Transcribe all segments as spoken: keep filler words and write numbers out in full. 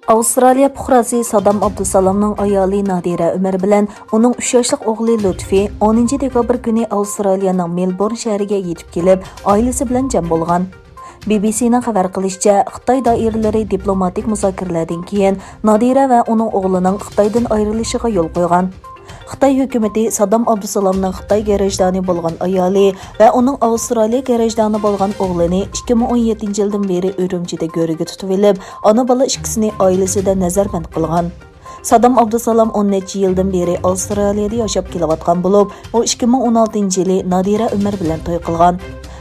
ئاۋسترالىيە پۇقراسى سادام ئابدۇسالامنىڭ ئايالى نادىرە ئۆمەر بىلەن ئۇنىڭ ئۈچ ياشلىق ئوغلى لۇتفى ئونىنچى دېكابىر كۈنى ئاۋسترالىيەنىڭ مېلبورن شەھىرىگە يېتىپ كېلىپ، ئائىلىسى بىلەن جەم بولغان. بى بى سىنىڭ خەۋەر قىلىشىچە، خىتاي دائىرىلىرى دىپلوماتىك مۇزاكىرىلەردىن كېيىن نادىرە ۋە ئۇنىڭ ئوغلىنىڭ خىتايدىن ئايرىلىشىغا يول قويغان. خىتاي ھۆكۈمىتى سادام ئابدۇسالامنىڭ خىتاي گىرىجدانى بولغان ئايالى ۋە ئۇنىڭ ئاۋسترالىيە گىرىجدانى بولغان ئوغلىنى ئىككى مىڭ ئون يەتتىنچى يىلدىن بېرى ئۈرۈمچىدە گۆرۈگە تۇتۇۋېلىپ، ئانا-بالا ئىككىسىنى ئائىلىسىدە نەزەربەند قىلغان. سادام ئابدۇسالام ئون نەچچە يىلدىن بېرى ئاۋسترالىيەدە ياشاپ كېلىۋاتقان بولۇپ، ئۇ ئىككى مىڭ ئون ئالتىنچى يىلى نادىرە ئۆمەر بىلەن توي قىلغان.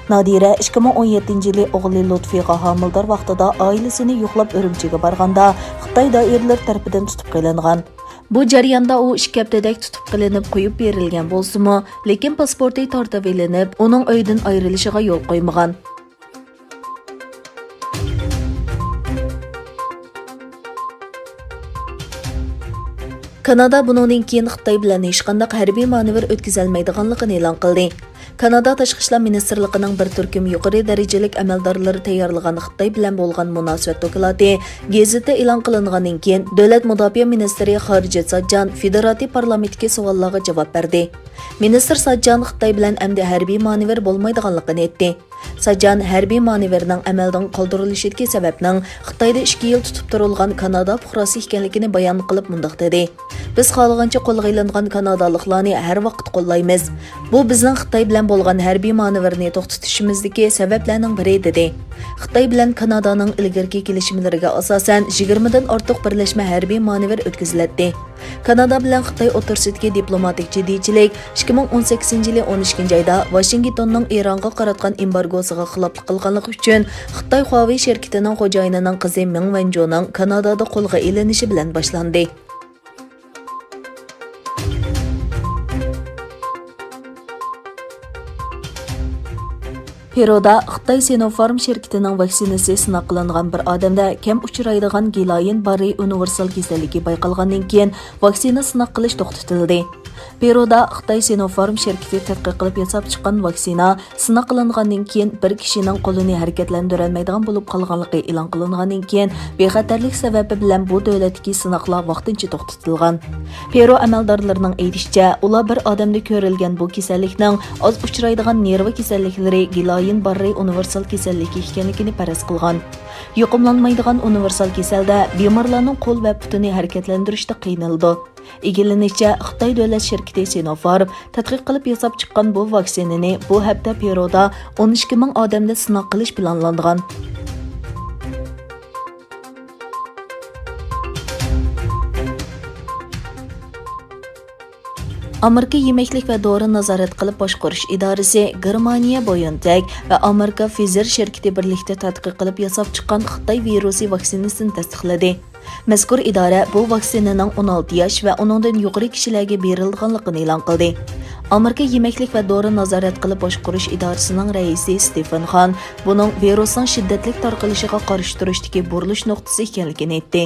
نادىرە ئىككى مىڭ ئون يەتتىنچى يىلى ئوغلى لۇتفىغا ھامىلىدار ۋاقتىدا ئائىلىسىنى يوقلاپ ئۈرۈمچىگە بارغاندا، خىتاي دائىرىلىرى تەرىپىدىن تۇتۇپ قېلىنغان. بۇ جەرياندا ئۇ ئىككى ھەپتىدەك تۇتۇپ قېلىنىپ قويۇپ بېرىلگەن بولسىمۇ، لېكىن پاسپورتى تارتىۋېلىنىپ، ئۇنىڭ ئۆيدىن ئايرىلىشىغا يول قويمىغان. كانادا بۇنىڭدىن كېيىن خىتاي بىلەن ھېچقانداق ھەربىي مانېۋىر ئۆتكۈزەلمەيدىغانلىقىنى ئېلان قىلدى. كانادا تاشقى ئىشلار مىنىستىرلىقىنىڭ بىر تۈركۈم يۇقىرى دەرىجىلىك ئەمەلدارلىرى تەييارلىغان خىتاي بىلەن بولغان مۇناسىۋەت دوكلاتى گېزىتتە ئېلان قىلىنغاندىن كېيىن، دۆلەت مۇداپىئە مىنىستىرى خارىجەت ساججان فېدېراتىپ پارلامېنتتىكى سوئاللارغا جاۋاب بەردى. مىنىستىر ساججان خىتاي بىلەن ئەمدى ھەربىي مانېۋىر بولمايدىغانلىقىنى ئېيتتى. ساجان ھەربىي مانېۋىرنىڭ ئەمەلدىن قالدۇرۇلۇشىدىكى سەۋەبنىڭ خىتايدا ئىككى يىل تۇتۇپ تۇرۇلغان كانادا پۇقراسى ئىكەنلىكىنى بايان قىلىپ مۇنداق دېدى: «بىز خالىغانچە قولغا ئېلىنغان كانادالىقلارنى ھەر ۋاقىت قوللايمىز. بۇ بىزنىڭ خىتاي بىلەن بولغان ھەربىي مانېۋىرنى توختىتىشىمىزدىكى سەۋەبلەرنىڭ بىرى» دېدى. خىتاي بىلەن كانادانىڭ ئىلگىرىكى كېلىشىملىرىگە ئاساسەن، يىگىرمىدىن ئارتۇق بىرلەشمە ھەربىي مانېۋىر ئۆتكۈزۈلەتتى. كانادا بىلەن خىتاي ئوتتۇرىسىدىكى دىپلوماتىك جىددىيچىلىك ئىككى مىڭ ئون سەككىزىنچى يىلى ئون ئىككىنچى ئايدا ۋاشىنگتوننىڭ ئىرانغا قاراتقان ئېمبارگوسىغا خىلاپلىق قىلغانلىقى ئۈچۈن خىتاي خۇاۋېي شىركىتىنىڭ خوجايىنىنىڭ قىزى مېڭ ۋەنجۇنىڭ كانادادا قولغا ئېلىنىشى بىلەن باشلاندى. پېرودا خىتاي سىنوفارم شىركىتىنىڭ ۋاكسىنىسى سىناق قىلىنغان بىر ئادەمدە كەم ئۇچرايدىغان گىلايىن باررى ئۇنىۋېرسال كېسەللىكى بايقالغاندىن كېيىن، ۋاكسىنا سىناق قىلىش توختىتىلدى. پېرودا خىتاي سىنوفارم شىركىتى تەتقىق قىلىپ ياساپ چىققان ۋاكسىنا سىناق قىلىنغاندىن كېيىن، بىر كىشىنىڭ قولىنى ھەرىكەتلەندۈرەلمەيدىغان بولۇپ قالغانلىقى ئېلان قىلىنغاندىن كېيىن، بىخەتەرلىك سەۋەبى بىلەن بۇ دۆلەتتىكى سىناقلار ۋاقتىنچە توختىتىلغان. پېرۇ ئەمەلدارلىرىنىڭ ئېيتىشىچە، ئۇلار بىر ئادەمدە كۆرۈلگەن بۇ كېسەللىكنىڭ ئاز ئۇچرايدىغان نېرۋا كېسەللىكلىرى گىلايىن باررى ئۇنىۋېرسال كېسەللىكى ئىكەنلىكىنى پەرەز قىلغان. يۇقۇملانمايدىغان ئۇنىۋېرسال كېسەلدە بىمارلارنىڭ قول ۋە پۇتىنى ھەرىكەتلەندۈرۈشتە قىينىلىدۇ. ئىگىلىنىشىچە، خىتاي دۆلەت شىركىتى سىنوفارم تەتقىق قىلىپ ياساپ چىققان بۇ ۋاكسىنىنى بۇ ھەپتە پېرودا ئون ئىككى مىڭ ئادەمدە سىناق قىلىش پىلانلانغان. ئامېرىكا يېمەكلىك ۋە دورا نازارەت قىلىپ باشقۇرۇش ئىدارىسى گېرمانىيە بايونتېك ۋە ئامېرىكا فىزېر شىركىتى بىرلىكتە تەتقىق قىلىپ ياساپ چىققان خىتاي ۋىرۇسى ۋاكسىنىسىنى تەستىقلىدى. مەزكۇر ئىدارە بۇ ۋاكسىنىنىڭ ئون ئالتە ياش ۋە ئۇنىڭدىن يۇقىرى كىشىلەرگە بېرىلىدىغانلىقىنى ئېلان قىلدى. ئامېرىكا يېمەكلىك ۋە دورا نازارەت قىلىپ باشقۇرۇش ئىدارىسىنىڭ رەئىسى ستېفېن خان بۇنىڭ ۋىرۇسنىڭ شىددەتلىك تارقىلىشىغا قارشى تۇرۇشتىكى بۇرۇلۇش نۇقتىسى ئىكەنلىكىنى ئېيتتى.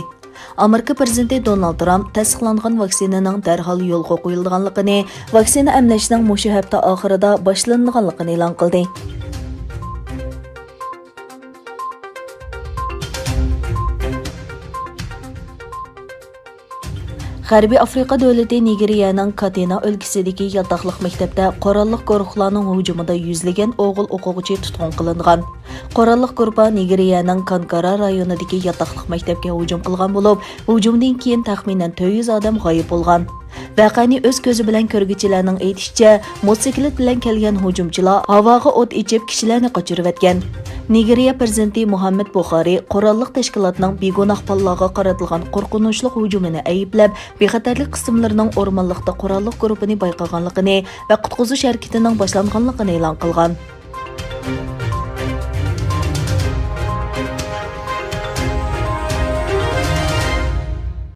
ئامېرىكا پىرېزىدېنتى دونالد ترامپ تەستىقلانغان ۋاكسىنىنىڭ دەرھال يولغا قويۇلىدىغانلىقىنى، ۋاكسىنا ئەملەشنىڭ مۇشۇ ھەپتە ئاخىرىدا باشلىنىدىغانلىقىنى ئېلان قىلدى. غەربىي ئافرىقا دۆلىتى نىگېرىيەنىڭ كاتېنا ئۆلكىسىدىكى ياتاقلىق مەكتەپتە قوراللىق گۇرۇھلارنىڭ ھۇجۇمىدا يۈزلىگەن ئوغۇل ئوقۇغۇچى تۇتقۇن قىلىنغان. قوراللىق گۇرۇپپا نىگېرىيەنىڭ كانكارا رايونىدىكى ياتاقلىق مەكتەپكە ھۇجۇم قىلغان بولۇپ، ھۇجۇمدىن كېيىن تەخمىنەن تۆت يۈز ئادەم غايىب بولغان. ۋەقەنى ئۆز كۆزى بىلەن كۆرگۈچىلەرنىڭ ئېيتىشىچە، موتوسىكلىت بىلەن كەلگەن ھۇجۇمچىلار ھاۋاغا ئوت ئېچىپ، كىشىلەرنى قاچۇرۇۋەتكەن. نىگېرىيە پىرېزىدېنتى مۇھەممەد بۇخارى قوراللىق تەشكىلاتنىڭ بىگۇناھ بالىلارغا قاراتىلغان قورقۇنچلۇق ھۇجۇمىنى ئەيىبلەپ، بىخەتەرلىك قىسىملىرىنىڭ ئورمانلىقتا قوراللىق گۇرۇپپىنى بايقىغانلىقىنى ۋە قۇتقۇزۇش ھەرىكىتىنىڭ باشلانغانلىقىنى ئېلان قىلغان.